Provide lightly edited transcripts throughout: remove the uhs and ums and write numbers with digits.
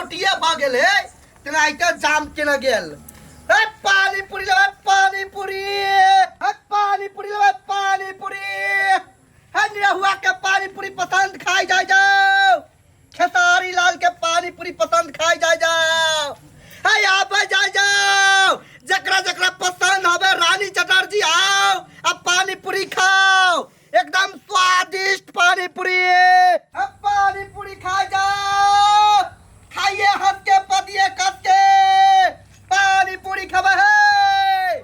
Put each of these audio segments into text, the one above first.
रोटिए भऽ गेल हे तेनाहिते जाम केने गेल। हे पानी पूरी लेबै पानी पूरी, हे पानी पूरी लेबै पानी पूरी, हे निरहुआ के पानी पूरी पसंद खाइ जाय जाओ, खेसारी लाल के पानी पूरी पसंद खाइ जाय जाओ, हे आबे जाय जाओ, जकरा जकरा पसंद हवे रानी चटर्जी आओ आ पानी पूरी खाओ, एकदम स्वादिष्ट पानी पूरी। अब पानी पूरी खा जाओ, खाइए हंस के पतिए कस के पानी पूरी खबे है।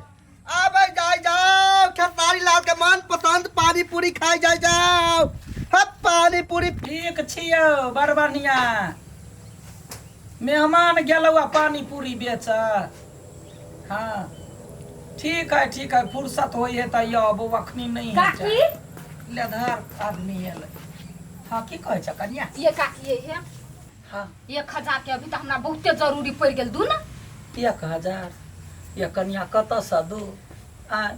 आबे जाय जाओ खेसारी लाल के मन पसंद पानी पूरी खाई जाय जाओ, अब पानी पूरी। ठीक छियौ, बड़ बढ़िया। मेहमान गेलौ आ पानी पूरी बेच। हाँ ठीक है ठीक है, फुर्सत होइ है तऽ आबू, अखनी नहीं है। काकी ले धर आदमी एलै। हाँ की कहै छ कनिया? ये काकी ये है। हाँ। 1000 के अभी तऽ हमरा बहुते जरूरी पड़ि गेल दू ना। 1000 ये कनिया कतऽसँ दू? आँय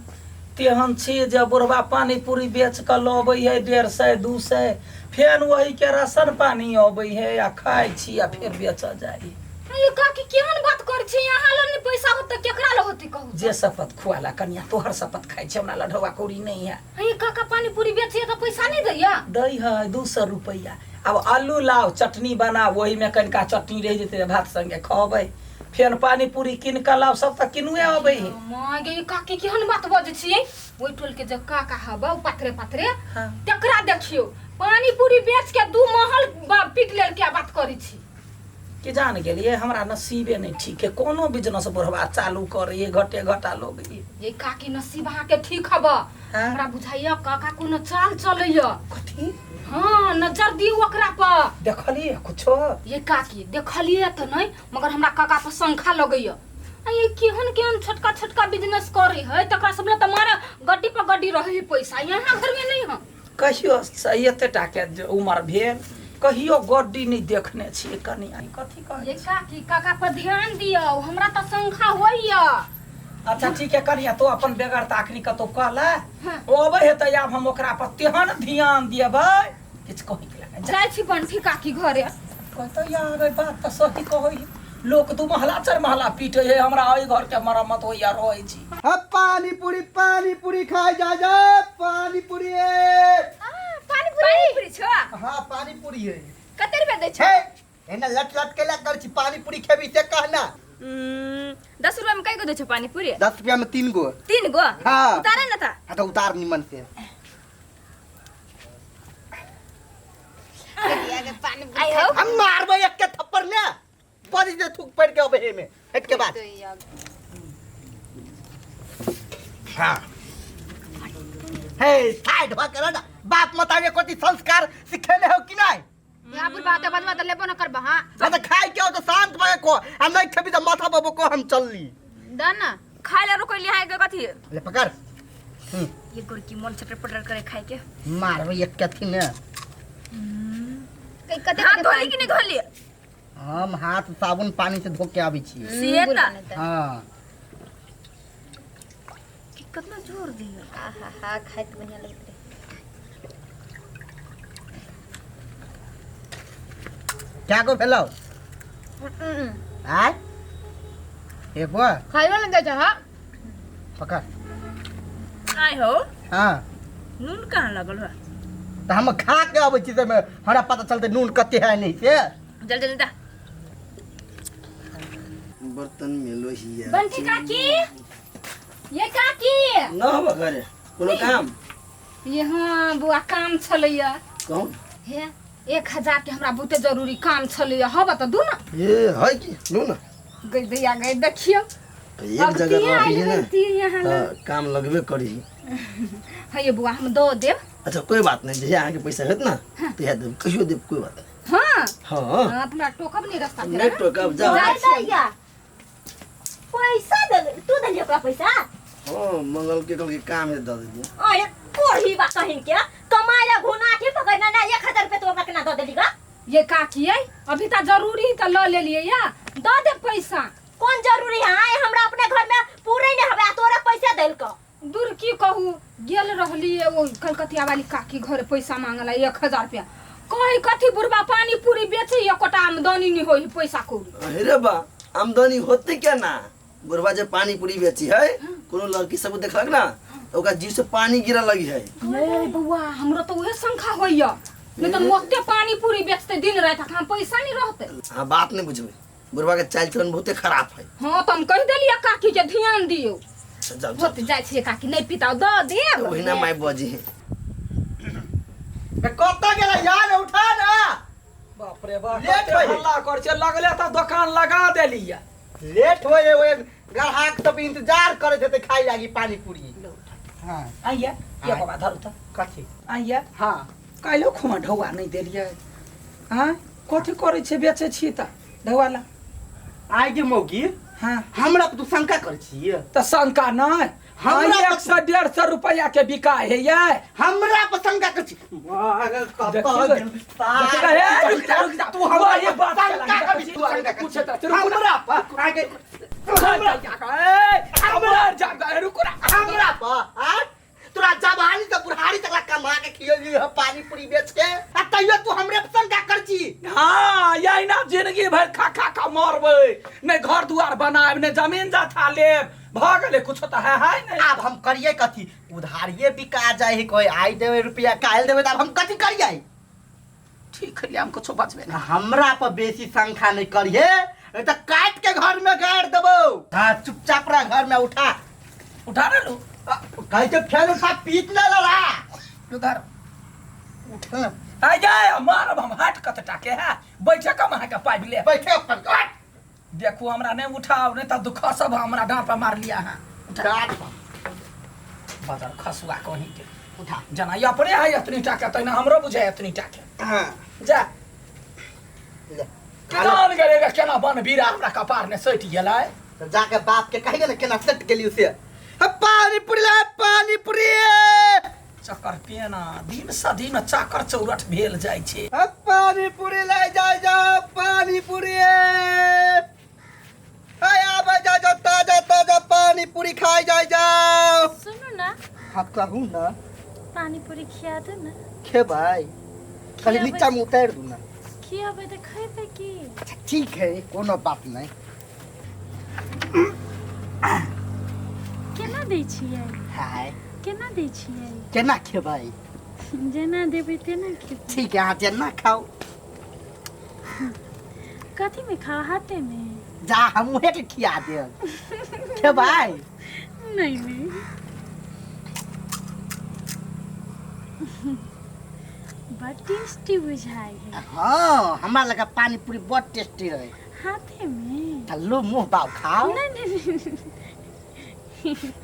तेहन छी जे बुढ़बा पानी पूरी बेच कऽ लबै है 150 200, फेर वही के राशन पानी अबै है आ खाइ छी आ फेर बेचऽ जाइ। ये काकी केहन बात करै छी, अहाँ लग नहि पैसा होत तऽ केकरा लग होतै कहू? जे शपथ खुआला कनिया तोहर शपथ खाइ छी, हमरा लग ढौआ कौड़ी नहि है। ये काका पानी पूरी बेचिए तऽ पैसा नहि दैया? दै है 200 रुपैआ। आब आलू लाउ चटनी बनाउ, ओहिमे कनिका चटनी रहि जेतै तऽ भात संगे खबै, फेर पानी पूरी कीन कऽ लाउ, सब तऽ किनुए अबै है। माय गे, ई काकी केहन बात बजै छियै? ओहि टोल के जे काका हबा ओ पाथरे पाथरे हाँ। तकरा देखियौ पानी पूरी बेच के 2 महल पीट लेल क्या बात करै छी। कि जान गेलियै हमरा नसीबे नहि ठीक है, कोनो बिजनेस बुढ़वा चालू करे घटे घटा लोग। ये काकी नसीब अहाँ के ठीक हबा। हाँ। हमरा बुझाइया काका कोनो चाल चलैया। कथी? हाँ नजर दियौ ओकरा पर। देखलियै कुछो? ये काकी देखलियै तऽ नहि, मगर हमरा काका पर शंका लगैया। आ ये केहन केहन छोटका छोटका बिजनेस करे है, तकरा सब लए तऽ मारे गड्डी पर गड्डी रहे है पैसा, यहाँ घर में नहीं है। कहियो एते टा के जे उमर भेल कहियो गड्डी नहि देखने छियै कनिया, कथी कहै ये काकी काका पर ध्यान दियौ, हमरा तऽ शंका होइया। अच्छा ठीक है कनिया, तो अपन बेगरता अखनी कतौ कहला हाँ। ओ अबै है तऽ आब हम ओकरा पर तेहन ध्यान देबै किछु कहै के लगा जाइ छी बंठी काकी घरे। कहतै यार बात तऽ सही कहै है, लोक 2 महला 4 महला पीटे है, हमरा एहि घर के मरम्मत होइया रहै छी। अब पानी पूरी पानी पूरी खाए जा जा पानी पूरी। पानी पूरी पानी पूरी छो? हाँ पानी पूरी है। कते रुपया दै छो? हे एना लट लट के ला कर छी पानी पूरी खेबी से कहना। 10 रुपया में कई गो दै छो पानी पूरी? 10 रुपया में 3 गो। 3 गो? हाँ। उतारे ना ता? हाँ तो उतार निमन से। आई हो। हम मारबे एक के थप्पड़ ने पड़ी दे थूक पड़ के अबे में हट के बाद। हाँ हे साइड हो कर ना, बाप मतारे कोती संस्कार सिखेले हो कि नहीं? यहाँ पर बात बजवा त लेबो न करबा। हां हाँ तो खाए के हो तो शांत भए को, आ नहीं खेबी तो माथा बाबू को हम चलली। द ना खाए ला रोकली है के कथी? ले पकड़। ये गोरकी मन छटर पटर करे खाए के। मारबे एक कथी ने। कई कते हाथ कते धोली कि नहीं धोली? हम हाथ साबुन पानी से धो के आबै छी। से त। हां कितना जोर दियो। आहा हा खाए त बढ़िया लगत रहे। क्या को भेलौ? आय एगो खाइबो न जाइ छ। हां पकड़। आय हो। हां नून कहाँ लगल हो? त हम खा के आबै छी त हमरा पता चलते नून कते है नहीं से। जल्दी जल्दी दा। बर्तन में लोहिया। बंटी काकी ये काकी न हो घरे कोनो काम? ये हाँ बुआ काम छलैया। कौन? हे 1000 के हमरा बहुते जरूरी काम छलैया, हब त दू ना। ये है कि लू ना। गई दैया गई देखियो। तो एक जगह आइल रही ना, रहती यहाँ लग। हाँ, काम लगबे करी। है ये बुआ हम दो देब। अच्छा कोई बात नहीं, जहिया अहाँके पैसा हेत ना तो देब, कहियो देब, कोई बात नहीं। हाँ। हाँ। हाँ, तुम्हारा टोकब नहीं रास्ता नहीं फेरा। टोकब, जाओ। जाय दैया। पैसा दे, तू देलियै ओकरा पैसा? हाँ, मंगल के कल के काम है दे दिए। अरे कोढ़ी बा कहिन के कमाया घुना के पकड़ना ना, 1000 रुपया तो ओकरा केना दऽ देली गा? ये का किए अभी त जरूरी त ल लेलिए या the they पैसा। कौन जरूरी है? आय हमरा अपने घर में पूरे नहीं हवे, तोरा पैसा देल क। दूर की कहू, गेल रहली ओ कलकतिया वाली काकी घर पैसा मांगला 1000 रुपया। कही कथी बुढ़बा पानी पूरी बेचे एकोटा आमदनी नहीं होई पैसा कौड़ी। अरे बा आमदनी होते क्या ना बुढ़वा जे पानी पूरी बेची है कोनो लड़की सब देखलक ना तो ओकरा जीभ से पानी गिरा लगी है। ए बौआ हमरो तो उहे शंखा होइया नहीं तो मोते पानी पूरी बेचते दिन रात हम पैसा नहीं रहते। हाँ बात नहीं बुझबे बुढ़वा के चाल चलन बहुते खराब है। हाँ तो हम कह देलिए काकी के ध्यान दियो। जाओ जाओ होत जाय छियै काकी नहीं पिताओ द देब। वही ना माय बजी है। कतऽ गेलै यार उठा ना। बाप रे बाप लेट कते होय। हल्ला कर छै लगले तऽ दोकान लगा देलियै। लेट होए ओए ग्राहक सब इंतजार करैत हेतै खाइ लागी पानी पूरी। हाँ आइया ये बाबा धरू तऽ कथी? आइया हाँ काल्हिओ खुमा ढौआ नहि देलियै। हाँ कथी करै छै बेचै छी तऽ ढौआ ला। आइ गे मौगी हाँ हमरा पर तू शंका करै छियै? तऽ शंका नहि हमरा हमरा 100 150 रुपया के बिका है ये। हमरा पर शंका करै छी? देखिए, देखिए, रुक जा, रुक जा। तू हमरा वही पर बात शंका केलक, करै छी, तू शंका करै पूछे छी। तऽ रुकू ना। हमरा पर आइ गे रुकू ना। हमरा पर आँ? तोरा जवानी से बुढ़ारी तक ला कमा के खियेली ह पानी पूरी बेच के आ तैयो तू हमरे पर शंका कर छी। हाँ यही ना जिंदगी भर खा खा खा मरबै नहीं घर दुआर बनाएब नहीं जमीन जाथा लेब भऽ गेलै कुछो तऽ है है नहीं। आब हम करिए कथी? उधारिये बिका जाए है कोई आई देवे रुपया काल देवे त आब हम कथी करिए? ठीक है हम कुछो बचबे ना। हमरा पर बेसी शंका नहीं करिए नहीं त काट के घर में गाड़ देबो। हाँ चुपचाप रह घर में उठा उठा ना लू कहे के फेर उठा पीट ना लड़ा उधर उठ आ जाए मारब हम हाट कत टाके है बैठे कम अहाँ के पाइप ले बैठे अपन हट, देखू हमरा नहीं उठाओ नहीं तऽ दुख सब हमरा डाँट पर मार लिया है। डाँट पर बदर खसुआ कहीं के उठा जना ई अपने है एतनी टाके तहिना हमरो बुझे एतनी टाके। हाँ जा ले केना गेलै केना बन बीरा हमरा कपार ने सटि गेलै। तो जाके बाप के कहिए ना केना सट गेली उसे। हाँ, पानी पूरी ला पानी पूरी। चक्कर पेना दिन सँ दिन चाकर चौरठ भेल जाइ छै। हाँ, पानी पूरी ले जाए जाओ पानी पूरी। हाय आबे जाओ जाओ ताजा ताजा पानी पूरी खाए जाए जाओ। सुनू ना। हाँ कहू ना। पानी पूरी खिया दू ना। खेबै खाली खियाबै नीचा में उतार दू ना। खियाबै तऽ खेबै की? अच्छा ठीक है कोनो बात नहीं। केना दै छियै? हाय केना दै छियै? केना खेबै? जेना देबै तेना खेबै। ठीक है अहाँ जेना खाओ। कथी में खाओ हाथे में? जा हम उहे के खिया देब। खेबै? नहीं नहीं बड़ टेस्टी बुझाइ है। हाँ हमरा लगा पानी पूरी बड़ टेस्टी रहे। हाथे में? त लो मुँह बाव खाओ। नहीं नहीं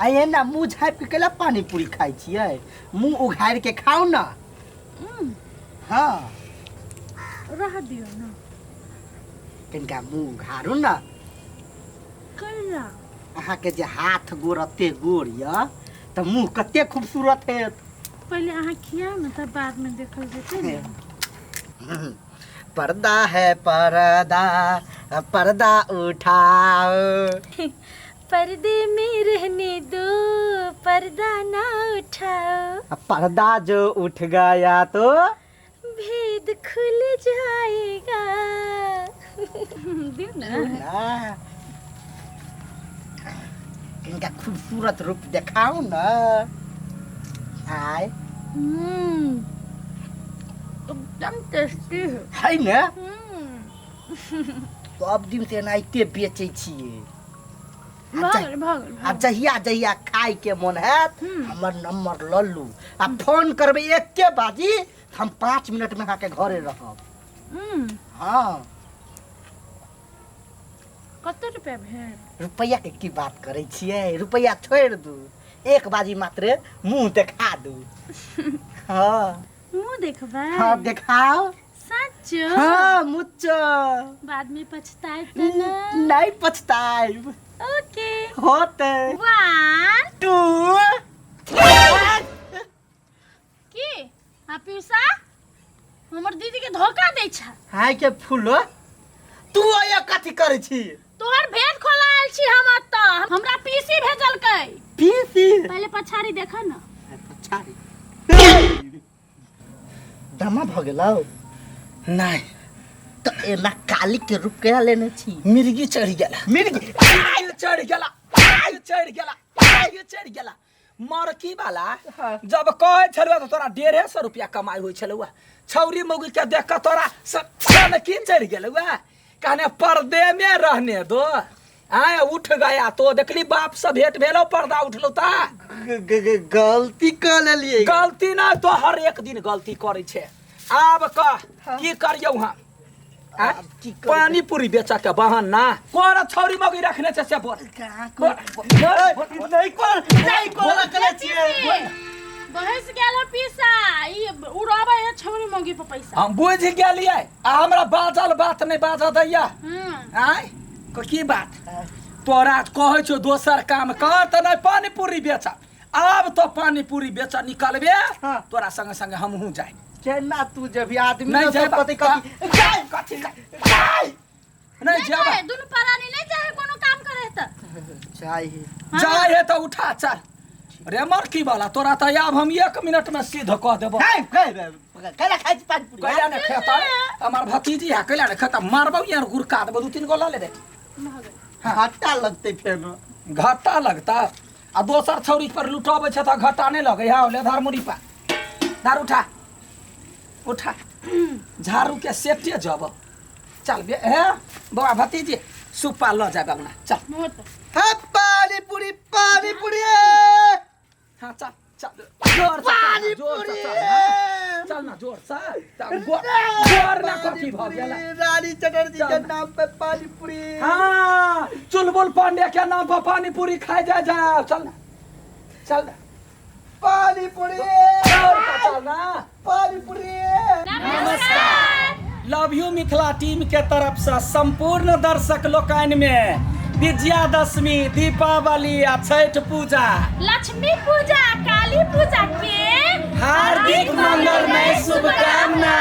आ एना मुँह झाँपि के केला पानी पूरी खाइ छियै? मुँह उघारि के खाओ ना। हाँ रह दियौ ना। कनिका मुँह उघारू ना। कल्ला अहाँ के जे हाथ गोर एते गोर यऽ तऽ मुँह कते खूबसूरत हेत। पहिले अहाँ खियाउ ने तब बाद में देखल जेतै ने। पर्दा है पर्दा पर्दा उठाओ। पर्दे में रहने दो पर्दा ना उठाओ। पर्दा जो उठ गया तो भेद खुल जाएगा। दियौ ना। ना इनका खूबसूरत रूप देखाओ ना। आय एकदम टेस्टी है। है ने? सब दिन से एनाहिते बेचै छियै। भऽ गेल भऽ गेल। आ जहिया जहिया खाय के मन हैत हमर नंबर लऽ लू आ फोन करबै एके बाजी हम 5 मिनट में अहाँके घरे रहब। हाँ कते रुपया भेल? रुपैया के की बात करै छियै, रुपैया छोड़ि दू, एक बाजी मात्रे मुँह देखा दू। हाँ मुँह देखबै? हाँ देखाओ। सच? हाँ मुच्चो। बाद में पछताएब त ना? नहीं पछताएब। ओके होते 1 2 की आ पीसा हमर दीदी के धोखा दै छ। हाय के फूलो तू आया कथी करै छी? तोहर भेद खोला आयल छी हम अतऽ, हमरा पीसी भेजलकै। पीसी? पहिले पछाड़ी देख न। पछाड़ी दमा भ गेलौ। नहि। तऽ एना काली के रूप केना लेने छी? मिर्गी चढ़ि गेला। मिर्गी चढ़ि गेला, चढ़ि गेला, चढ़ि गेला। मरकी वाला जब कहै छलुआ तऽ तोरा 150 रुपया कमाइ होइ छलुआ। छौरी मौगी के देख कऽ तोरा सनकी चढ़ि गेलुआ। कहने पर्दे में रहने दो। आय उठ गया तो देखली बाप से भेंट भेलो, पर्दा उठलो ता गलती कऽ लेलियै। गलती ना तो हर एक दिन गलती करै छै। आब कह की करियौ हम? पानी पूरी बेचा के बहाना कोन छौरी मौगी रखने छै से बोल। नहीं कोन, नहीं कोन रखने छियै। बहस गेल पीसा, ई उड़ाबै है छौरी मौगी पर पैसा। हम बुझि गेलियै। आ हमरा बाजल बात नहि बाजऽ दैया। आय की बात तोरा कहै छौ दोसर काम कर तऽ नहि पानी पूरी बेच। आब तो पानी पूरी बेच निकलबे तोरा संगे संगे हमहूँ जाय। केना तू जब आदमी नहीं जायब। कथी कथी जाय? कथी जाय? नहीं जायब। दुनू प्राणी नहीं चाहे कोनो काम करे त चाही जाय है तऽ उठा चल रे मरकी वाला। तोरा तऽ आब हम 1 मिनट में सीध कऽ देबो। कैला खाइ छी पानी पूरी? कैला ने खेता हमार भतीजी है, कैला ने खेता मारबौ यार, गुरका देबो 2-3 गो लऽ लेबे। घाटा लगतै फेर। घाटा लगता आ दोसर छौरी पर लुटबै छै तऽ घाटा नहि लगै है। ले धार मुड़ी पा, धार उठा उठा, झाड़ू के सेटे जब चल बे। हे बौआ भतीजी, सुप्पा लऽ जाब अंगना चल। हे पानी पूरी, पानी पूरी। हाँ चल चल, जोर से चल, जोर से चल, हाँ। चल ना जोर से गोर ना कथी भऽ गेल? रानी चटर्जी के नाम पे पानी पूरी। हाँ, चुलबुल पांडे के नाम पर पानी पूरी खाए जा जा। चल ना चल ना पानी पूरी, जोर से चल ना पानी पूरी। नमस्कार, लव you Mithila team के तरफ से संपूर्ण दर्शक लोकनि में विजयादशमी, दीपावली आ छठ पूजा, लक्ष्मी पूजा, काली पूजा के हार्दिक मंगलमय शुभकामना।